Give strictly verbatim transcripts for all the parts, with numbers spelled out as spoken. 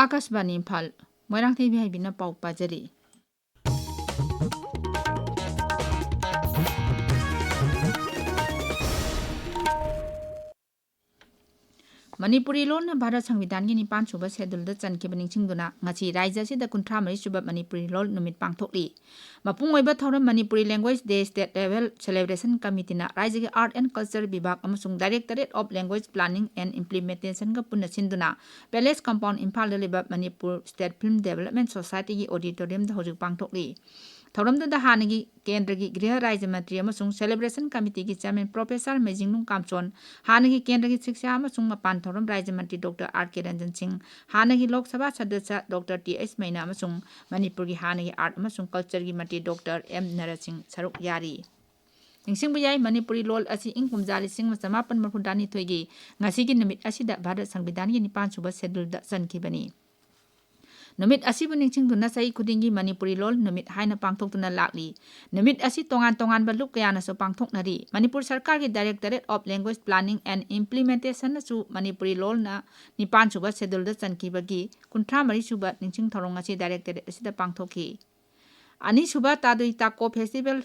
ꯑꯥꯀꯥꯁꯕꯥꯅꯤ ꯏꯝꯐꯥꯜ, ꯃꯣꯏꯔꯥꯡꯊꯦꯝ ꯏꯕꯦꯍꯥꯏꯕꯤꯅ ꯄꯥꯎ ꯄꯥꯖꯔꯤ꯫ ꯃꯅꯤꯄꯨꯔꯤ ꯂꯣꯟꯅ ꯚꯥꯔꯠ ꯁꯪꯕꯤꯙꯥꯟꯒꯤ ꯅꯤꯄꯥꯟ ꯁꯨꯕ ꯁꯦꯗꯨꯜꯗ ꯆꯟꯈꯤꯕ ꯅꯤꯡꯁꯤꯡꯗꯨꯅ ꯉꯁꯤ ꯔꯥꯖ꯭ꯌ ꯑꯁꯤꯗ ꯀꯨꯟꯊ꯭ꯔꯥ ꯃꯔꯤ ꯁꯨꯕ ꯃꯅꯤꯄꯨꯔꯤ ꯂꯣꯜ ꯅꯨꯃꯤꯠ ꯄꯥꯡꯊꯣꯛꯂꯤ꯫ ꯃꯄꯨꯡ ꯑꯣꯏꯕ ꯊꯧꯔꯝ Manipuri Language Day State Level Celebration Committeeꯅ ꯔꯥꯖ꯭ꯌꯒꯤ Art and Culture ꯕꯤꯚꯥꯒ ꯑꯃꯁꯨꯡ Directorate of Language Planning and Implementationꯒ ꯄꯨꯟꯅ ꯁꯤꯟꯗꯨꯅ Palace Compound ꯏꯝꯐꯥꯜꯗ ꯂꯩꯕ ꯃꯅꯤꯄꯨꯔ State Film Development Societyꯒꯤ auditoriumꯗ ꯍꯧꯖꯤꯛ ꯄꯥꯡꯊꯣꯛꯂꯤ꯫ ꯊꯧꯔꯝꯗꯨꯗ ꯍꯥꯟꯅꯒꯤ ꯀꯦꯟꯗ꯭ꯔꯒꯤ ꯒ꯭ꯔꯤꯍ ꯔꯥꯖ꯭ꯌ ꯃꯟꯇ꯭ꯔꯤ ꯑꯃꯁꯨꯡ Celebration Committeeꯒꯤ Chairman Professor ꯃꯩꯖꯤꯡꯅꯨꯡ ꯀꯥꯝꯆꯣꯟ, ꯍꯥꯟꯅꯒꯤ ꯀꯦꯟꯗ꯭ꯔꯒꯤ ꯁꯤꯛꯁꯥ ꯑꯃꯁꯨꯡ ꯃꯄꯥꯟ ꯊꯧꯔꯝ ꯔꯥꯖ꯭ꯌ ꯃꯟꯇ꯭ꯔꯤ ꯗꯣꯛꯇꯔ ꯑꯥꯔ ꯀꯦ ꯔꯟꯖꯟ ꯁꯤꯡ, ꯍꯥꯟꯅꯒꯤ Lok Sabha ꯁꯗꯁ꯭ꯌ doctor T H ꯃꯩꯅꯥ ꯑꯃꯁꯨꯡ ꯃꯅꯤꯄꯨꯔꯒꯤ ꯍꯥꯟꯅꯒꯤ Art ꯑꯃꯁꯨꯡ Cultureꯒꯤ ꯃꯟꯇ꯭ꯔꯤ ꯗꯣꯛꯇꯔ ꯑꯦꯝ ꯅꯔꯁꯤꯡ ꯁꯔꯨꯛ ꯌꯥꯔꯤ꯫ ꯅꯤꯡꯁꯤꯡꯕ ꯌꯥꯏ, ꯃꯅꯤꯄꯨꯔꯤ ꯂꯣꯜ ꯑꯁꯤ ꯏꯪ ꯀꯨꯝꯖꯥ ꯂꯤꯁꯤꯡ ꯑꯃ ꯆꯃꯥꯄꯟ ꯃꯔꯤꯐꯨ ꯇꯔꯥꯅꯤꯊꯣꯏꯒꯤ ꯉꯁꯤꯒꯤ ꯅꯨꯃꯤꯠ ꯑꯁꯤꯗ ꯚꯥꯔꯠ ꯁꯪꯕꯤꯙꯥꯟꯒꯤ ꯅꯤꯄꯥꯟ ꯁꯨꯕ ꯁꯦꯗꯨꯜꯗ ꯆꯟꯈꯤꯕꯅꯤ꯫ ꯅꯨꯃꯤꯠ ꯑꯁꯤꯕꯨ ꯅꯤꯡꯁꯤꯡꯗꯨꯅ ꯆꯍꯤ ꯈꯨꯗꯤꯡꯒꯤ ꯃꯅꯤꯄꯨꯔꯤ ꯂꯣꯜ ꯅꯨꯃꯤꯠ ꯍꯥꯏꯅ ꯄꯥꯡꯊꯣꯛꯇꯨꯅ ꯂꯥꯛꯂꯤ꯫ ꯅꯨꯃꯤꯠ ꯑꯁꯤ ꯇꯣꯉꯥꯟ ꯇꯣꯉꯥꯟꯕ ꯂꯨꯞ ꯀꯌꯥꯅꯁꯨ ꯄꯥꯡꯊꯣꯛꯅꯔꯤ꯫ ꯃꯅꯤꯄꯨꯔ ꯁꯔꯀꯥꯔꯒꯤ Directorate of Language Planning and Implementationꯅꯁꯨ Manipuri ꯂꯣꯜꯅ ꯅꯤꯄꯥꯟ ꯁꯨꯕ ꯁꯦꯗꯨꯜꯗ ꯆꯟꯈꯤꯕꯒꯤ ꯀꯨꯟꯊ꯭ꯔꯥ ꯃꯔꯤ ꯁꯨꯕ ꯅꯤꯡꯁꯤꯡ ꯊꯧꯔꯝ ꯑꯁꯤ Directorate ꯑꯁꯤꯗ ꯄꯥꯡꯊꯣꯛꯈꯤ꯫ ꯑꯅꯤꯁꯨꯕ Tadui Tako Festival,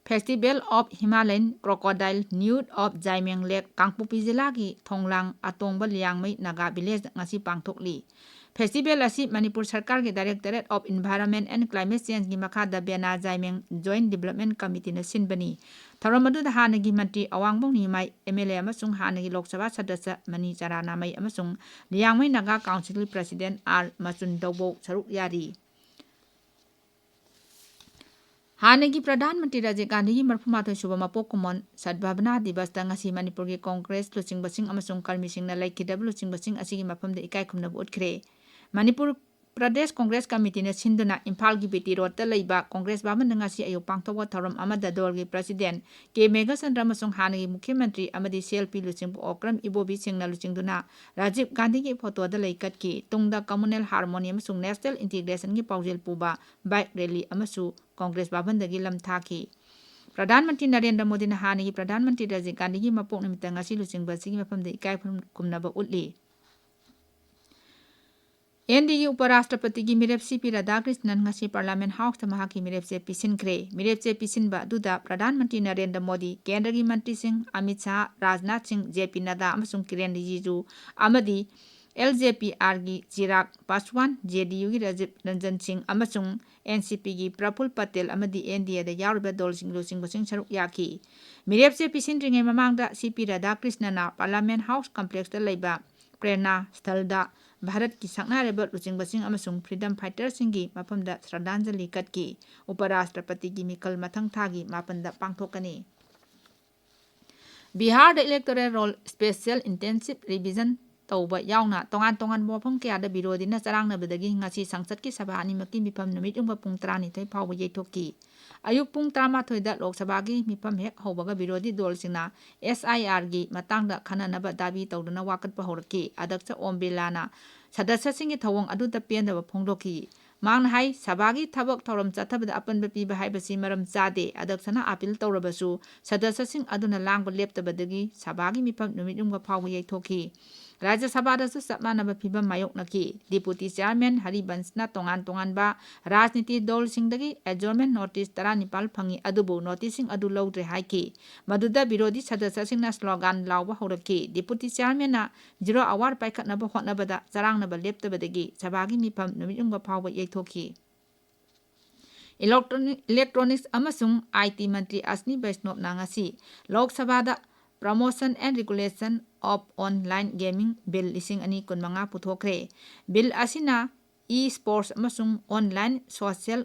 Festival of Himalayan Crocodile, Nude of Jaimeng Lake, Kangpokpi ꯖꯤꯂꯥꯒꯤ ꯊꯣꯡꯂꯥꯡ ꯑꯇꯣꯡꯕ ꯂꯤꯌꯥꯡꯃꯩ ꯅꯥꯒꯥ ꯚꯤꯂꯦꯖꯇ ꯉꯁꯤ ꯄꯥꯡꯊꯣꯛꯂꯤ꯫ Festival ꯑꯁꯤ ꯃꯅꯤꯄꯨꯔ ꯁꯔꯀꯥꯔꯒꯤ Directorate of Environment and Climate Changeꯒꯤ ꯃꯈꯥꯗ ꯕꯦꯅꯥ ꯖꯥꯏꯃꯦꯡ Joint Development Committeeꯅ ꯁꯤꯟꯕꯅꯤ꯫ ꯊꯧꯔꯝ ꯑꯗꯨꯗ ꯍꯥꯟꯅꯒꯤ ꯃꯟꯇ꯭ꯔꯤ ꯑꯋꯥꯡꯕꯝ ꯅꯤꯃꯥꯏ, ꯑꯦꯝ ꯑꯦꯜ ꯑꯦ ꯑꯃꯁꯨꯡ ꯍꯥꯟꯅꯒꯤ ꯂꯣꯛ ꯁꯚꯥ ꯁꯗꯁ꯭ꯌ ꯃꯅꯤ ꯆꯔꯥ ꯅꯥꯃꯩ ꯑꯃꯁꯨꯡ ꯂꯤꯌꯥꯡꯃꯩ ꯅꯥꯒꯥ ꯀꯥꯎꯟꯁꯤꯜꯒꯤ President ꯑꯥꯔ ꯃꯆꯨꯟ ꯗꯧꯕꯧ ꯁꯔꯨꯛ ꯌꯥꯔꯤ꯫ ꯍꯥꯟꯅꯒꯤ ꯄ꯭ꯔꯙꯥꯟ ꯃꯟꯇ꯭ꯔꯤ ꯔꯥꯖꯤꯕ ꯒꯥꯟꯙꯤꯒꯤ ꯃꯔꯤꯐꯨ ꯃꯥꯊꯣꯏ ꯁꯨꯕ ꯃꯄꯣꯛ ꯀꯨꯝꯑꯣꯟ ꯁꯗꯚꯥꯕꯅꯥ ꯗꯤꯕꯁꯇ ꯉꯁꯤ ꯃꯅꯤꯄꯨꯔꯒꯤ ꯀꯣꯡꯒ꯭ꯔꯦꯁ ꯂꯨꯆꯤꯡꯕꯁꯤꯡ ꯑꯃꯁꯨꯡ ꯀꯔꯃꯤꯁꯤꯡꯅ ꯂꯩꯈꯤꯗꯕ ꯂꯨꯆꯤꯡꯕꯁꯤꯡ ꯑꯁꯤꯒꯤ ꯃꯐꯝꯗ ꯏꯀꯥꯏ ꯈꯨꯝꯅꯕ ꯎꯠꯈ꯭ꯔꯦ꯫ ꯃꯅꯤꯄꯨꯔ ꯄ꯭ꯔꯗꯦꯁ ꯀꯣꯡꯒ꯭ꯔꯦꯁ ꯀꯃꯤꯇꯤꯅ ꯁꯤꯟꯗꯨꯅ ꯏꯝꯐꯥꯜꯒꯤ ꯕꯤ ꯇꯤ ꯔꯣꯗꯇ ꯂꯩꯕ ꯀꯣꯡꯒ꯭ꯔꯦꯁ ꯚꯕꯟꯗ ꯉꯁꯤ ꯑꯌꯨꯛ ꯄꯥꯡꯊꯣꯛꯄ ꯊꯧꯔꯝ ꯑꯃꯗ ꯗꯜꯒꯤ President ꯀꯦ ꯃꯦꯘꯆꯟꯗ꯭ꯔ ꯑꯃꯁꯨꯡ ꯍꯥꯟꯅꯒꯤ ꯃꯨꯈ꯭ꯌ ꯃꯟꯇ꯭ꯔꯤ ꯑꯃꯗꯤ ꯁꯤ ꯑꯦꯜ ꯄꯤ ꯂꯨꯆꯤꯡꯕ ꯑꯣꯀ꯭ꯔꯝ ꯏꯕꯣꯕꯤꯁꯤꯡꯅ ꯂꯨꯆꯤꯡꯗꯨꯅ ꯔꯥꯖꯤꯕ ꯒꯥꯟꯙꯤꯒꯤ ꯐꯣꯇꯣꯗ ꯂꯩꯀꯠꯈꯤ꯫ ꯇꯨꯡꯗ communal harmony ꯑꯃꯁꯨꯡ national integrationꯒꯤ ꯄꯥꯎꯖꯦꯜ ꯄꯨꯕ bike rally ꯑꯃꯁꯨ ꯀꯣꯡꯒ꯭ꯔꯦꯁ ꯚꯕꯟꯗꯒꯤ ꯂꯝ ꯊꯥꯈꯤ꯫ ꯄ꯭ꯔꯙꯥꯟ ꯃꯟꯇ꯭ꯔꯤ ꯅꯔꯦꯟꯗ꯭ꯔ ꯃꯣꯗꯤꯅ ꯍꯥꯟꯅꯒꯤ ꯄ꯭ꯔꯙꯥꯟ ꯃꯟꯇ꯭ꯔꯤ ꯔꯥꯖꯤꯕ ꯒꯥꯟꯙꯤꯒꯤ ꯃꯄꯣꯛ ꯅꯨꯃꯤꯠꯇ ꯉꯁꯤ ꯂꯨꯆꯤꯡꯕ ꯑꯁꯤꯒꯤ ꯃꯐꯝꯗ ꯏꯀꯥꯏ ꯈꯨꯝ-, ꯈꯨꯝꯅꯕ ꯎꯠꯂꯤ꯫ ꯏꯟꯗꯤꯌꯥꯒꯤ ꯎꯄꯔꯥꯁꯇ꯭ꯔꯄꯇꯤꯒꯤ ꯃꯤꯔꯦꯞ ꯁꯤ ꯄꯤ ꯔꯥꯙꯥꯀ꯭ꯔꯤꯁꯅꯟ ꯉꯁꯤ ꯄꯥꯔꯂꯤꯌꯥꯃꯦꯟ ꯍꯥꯎꯁꯇ ꯃꯍꯥꯛꯀꯤ ꯃꯤꯔꯦꯞꯆꯦ ꯄꯤꯁꯤꯟꯈ꯭ꯔꯦ꯫ ꯃꯤꯔꯦꯞꯆꯦ ꯄꯤꯁꯤꯟꯕ ꯑꯗꯨꯗ ꯄ꯭ꯔꯙꯥꯟ ꯃꯟꯇ꯭ꯔꯤ ꯅꯔꯦꯟꯗ꯭ꯔ ꯃꯣꯗꯤ, ꯀꯦꯟꯗ꯭ꯔꯒꯤ ꯃꯟꯇ꯭ꯔꯤꯁꯤꯡ ꯑꯃꯤꯠ ꯁꯥꯍ, ꯔꯥꯖꯅꯥꯊ ꯁꯤꯡ, ꯖꯦ ꯄꯤ ꯅꯗꯥ ꯑꯃꯁꯨꯡ ꯀꯤꯔꯦꯟ ꯔꯤꯖꯤꯖꯨ ꯑꯃꯗꯤ ꯑꯦꯜ ꯖꯦ ꯄꯤ ꯑꯥꯔꯒꯤ ꯆꯤꯔꯥꯒ ꯄꯥꯁꯋꯥꯟ, ꯖꯦ ꯗꯤ ꯌꯨꯒꯤ ꯔꯥꯖꯤꯕ ꯔꯟꯖꯟ ꯁꯤꯡ ꯑꯃꯁꯨꯡ ꯑꯦꯟ ꯁꯤ ꯄꯤꯒꯤ ꯄ꯭ꯔꯐꯨꯜ ꯄꯇꯦꯜ ꯑꯃꯗꯤ ꯏꯟꯗꯤꯌꯥꯗ ꯌꯥꯎꯔꯤꯕ ꯗꯜꯁꯤꯡ ꯂꯨꯆꯤꯡꯕꯁꯤꯡ ꯁꯔꯨꯛ ꯌꯥꯈꯤ꯫ ꯃꯤꯔꯦꯞꯆꯦ ꯄꯤꯁꯤꯟꯗ꯭ꯔꯤꯉꯩ ꯃꯃꯥꯡꯗ ꯁꯤ ꯄꯤ ꯔꯥꯙꯥꯀ꯭ꯔꯤꯁꯅꯟꯅ ꯄꯥꯔꯂꯤꯌꯥꯃꯦꯟ ꯍꯥꯎꯁ ꯀꯝꯄ꯭ꯂꯦꯛꯁꯇ ꯂꯩꯕ ꯄ꯭ꯔꯦꯔꯅꯥ ꯁ꯭ꯊꯜꯗ ꯚꯥꯔꯠꯀꯤ ꯁꯛꯅꯥꯏꯔꯕ ꯂꯨꯆꯤꯡꯕꯁꯤꯡ ꯑꯃꯁꯨꯡ ꯐ꯭ꯔꯤꯗꯝ ꯐꯥꯏꯇꯔꯁꯤꯡꯒꯤ ꯃꯐꯝꯗ ꯁ꯭ꯔꯗꯥꯟꯖꯂꯤ ꯀꯠꯈꯤ꯫ ꯎꯄꯔꯥꯁꯇ꯭ꯔꯄꯇꯤꯒꯤ ꯃꯤꯈꯜ ꯃꯊꯪ ꯊꯥꯒꯤ ꯃꯥꯄꯟꯗ ꯄꯥꯡꯊꯣꯛꯀꯅꯤ꯫ ꯕꯤꯍꯥꯔꯗ electoral roll special intensive revision ꯇꯧꯕ ꯌꯥꯎꯅ ꯇꯣꯉꯥꯟ ꯇꯣꯉꯥꯟꯕ ꯋꯥꯐꯝ ꯀꯌꯥꯗ ꯕꯤꯔꯣꯙꯤꯅ ꯆꯔꯥꯡꯅꯕꯗꯒꯤ ꯉꯁꯤ ꯁꯪꯁꯠꯀꯤ ꯁꯚꯥ ꯑꯅꯤꯃꯛꯀꯤ ꯃꯤꯐꯝ ꯅꯨꯃꯤꯠ ꯌꯨꯡꯕ ꯄꯨꯡ ꯇꯔꯥꯅꯤꯊꯣꯏ ꯐꯥꯎꯕ ꯌꯩꯊꯣꯛꯈꯤ꯫ ꯑꯌꯨꯛ ꯄꯨꯡ ꯇꯔꯥꯃꯥꯊꯣꯏꯗ ꯂꯣꯛ ꯁꯚꯥꯒꯤ ꯃꯤꯐꯝ ꯍꯦꯛ ꯍꯧꯕꯒ ꯕꯤꯔꯣꯙꯤ ꯗꯜꯁꯤꯡꯅ ꯑꯦꯁ ꯑꯥꯏ ꯑꯥꯔꯒꯤ ꯃꯇꯥꯡꯗ ꯈꯟꯅꯅꯕ ꯗꯥꯕꯤ ꯇꯧꯗꯨꯅ ꯋꯥꯀꯠꯄ ꯍꯧꯔꯛꯈꯤ꯫ ꯑꯗ꯭ꯌꯛꯁ ꯑꯣꯝ ꯕꯤꯔꯂꯥꯅ ꯁꯗꯁ꯭ꯌꯁꯤꯡꯒꯤ ꯊꯧꯑꯣꯡ ꯑꯗꯨꯗ ꯄꯦꯟꯗꯕ ꯐꯣꯡꯗꯣꯛꯈꯤ꯫ ꯃꯍꯥꯛꯅ ꯍꯥꯏ, ꯁꯚꯥꯒꯤ ꯊꯕꯛ ꯊꯧꯔꯝ ꯆꯠꯊꯕꯗ ꯑꯄꯟꯕ ꯄꯤꯕ ꯍꯥꯏꯕꯁꯤ ꯃꯔꯝ ꯆꯥꯗꯦ꯫ ꯑꯗ꯭ꯌꯛꯁꯅ ꯑꯥꯄꯤꯜ ꯇꯧꯔꯕꯁꯨ ꯁꯗꯁ꯭ꯌꯁꯤꯡ ꯑꯗꯨꯅ ꯂꯥꯡꯕ ꯂꯦꯞꯇꯕꯗꯒꯤ ꯁꯚꯥꯒꯤ ꯃꯤꯐꯝ ꯅꯨꯃꯤꯠ ꯌꯨꯡꯕ ꯐꯥꯎꯕ ꯌꯩꯊꯣꯛꯈꯤ꯫ ꯔꯥꯖ꯭ꯌ ꯁꯚꯥꯗꯁꯨ ꯆꯞ ꯃꯥꯟꯅꯕ ꯐꯤꯚꯝ ꯃꯥꯌꯣꯛꯅꯈꯤ꯫ ꯗꯤꯄꯨꯇꯤ ꯆꯤꯌꯥꯔꯃꯦꯟ ꯍꯔꯤꯕꯟꯁꯅ ꯇꯣꯉꯥꯟ ꯇꯣꯉꯥꯟꯕ ꯔꯥꯖꯅꯤꯇꯤ ꯗꯜꯁꯤꯡꯗꯒꯤ adjournment notice ꯇꯔꯥꯅꯤꯄꯥꯜ ꯐꯪꯉꯤ, ꯑꯗꯨꯕꯨ noticeꯁꯤꯡ ꯑꯗꯨ ꯂꯧꯗ꯭ꯔꯦ ꯍꯥꯏꯈꯤ꯫ ꯃꯗꯨꯗ ꯕꯤꯔꯣꯙꯤ ꯁꯗꯁ꯭ꯌꯁꯤꯡꯅ slogan ꯂꯥꯎꯕ ꯍꯧꯔꯛꯈꯤ꯫ ꯗꯤꯄꯨꯇꯤ ꯆꯤꯌꯥꯔꯃꯦꯟꯅ zero hour ꯄꯥꯏꯈꯠꯅꯕ ꯍꯣꯠꯅꯕꯗ ꯆꯔꯥꯡꯅꯕ ꯂꯦꯞꯇꯕꯗꯒꯤ ꯁꯚꯥꯒꯤ ꯃꯤꯐꯝ ꯅꯨꯃꯤꯠ ꯌꯨꯡꯕ ꯐꯥꯎꯕ ꯌꯩꯊꯣꯛꯈꯤ꯫ Electronic, Electronics ꯑꯃꯁꯨꯡ ꯑꯥꯏ ꯇꯤ ꯃꯟꯇ꯭ꯔꯤ ꯑꯁꯅꯤ ꯕꯩꯁꯅꯣꯞꯅ ꯉꯁꯤ ꯂꯣꯛ ꯁꯚꯥꯗ Promotion and Regulation of Online Gaming Bill ꯂꯤꯁꯤꯡ ꯑꯅꯤ ꯀꯨꯟꯃꯉꯥ ꯄꯨꯊꯣꯛꯈ꯭ꯔꯦ꯫ Bill ꯑꯁꯤꯅ e-sports ꯑꯃꯁꯨꯡ online social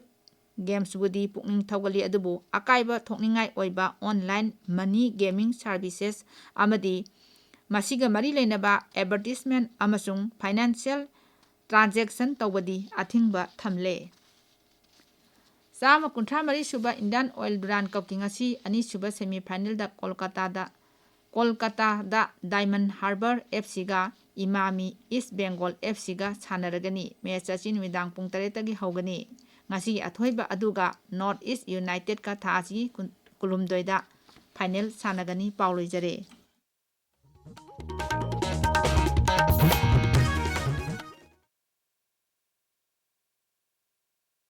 gamesꯕꯨꯗꯤ ꯄꯨꯛꯅꯤꯡ ꯊꯧꯒꯠꯂꯤ, ꯑꯗꯨꯕꯨ ꯑꯀꯥꯏꯕ ꯊꯣꯛꯅꯤꯡꯉꯥꯏ ꯑꯣꯏꯕ online money gaming services ꯑꯃꯗꯤ ꯃꯁꯤꯒ ꯃꯔꯤ ꯂꯩꯅꯕ advertisement ꯑꯃꯁꯨꯡ financial transaction ꯇꯧꯕꯗꯤ ꯑꯊꯤꯡꯕ ꯊꯝꯂꯦ꯫ ꯆꯥꯝꯃ ꯀꯨꯟꯊ꯭ꯔꯥ ꯃꯔꯤ ꯁꯨꯕ Indian Oil Durand Cupꯀꯤ ꯉꯁꯤ ꯑꯅꯤꯁꯨꯕ semifinalꯗ ꯀꯣꯜꯀꯇꯥꯗ, ꯀꯣꯜꯀꯇꯥꯗ Diamond Harbour F Cꯒ ꯏꯃꯥꯃꯤ East Bengal F Cꯒ ꯁꯥꯟꯅꯔꯒꯅꯤ꯫ Match ꯑꯁꯤ ꯅꯨꯃꯤꯗꯥꯡ ꯄꯨꯡ ꯇꯔꯦꯠꯇꯒꯤ ꯍꯧꯒꯅꯤ꯫ ꯉꯁꯤꯒꯤ ꯑꯊꯣꯏꯕ ꯑꯗꯨꯒ North East Unitedꯀ ꯊꯥ ꯑꯁꯤꯒꯤ ꯀꯨꯟ, ꯀꯨꯟꯍꯨꯝꯗꯣꯏꯗ final ꯁꯥꯟꯅꯒꯅꯤ꯫ ꯄꯥꯎ ꯂꯣꯏꯖꯔꯦ꯫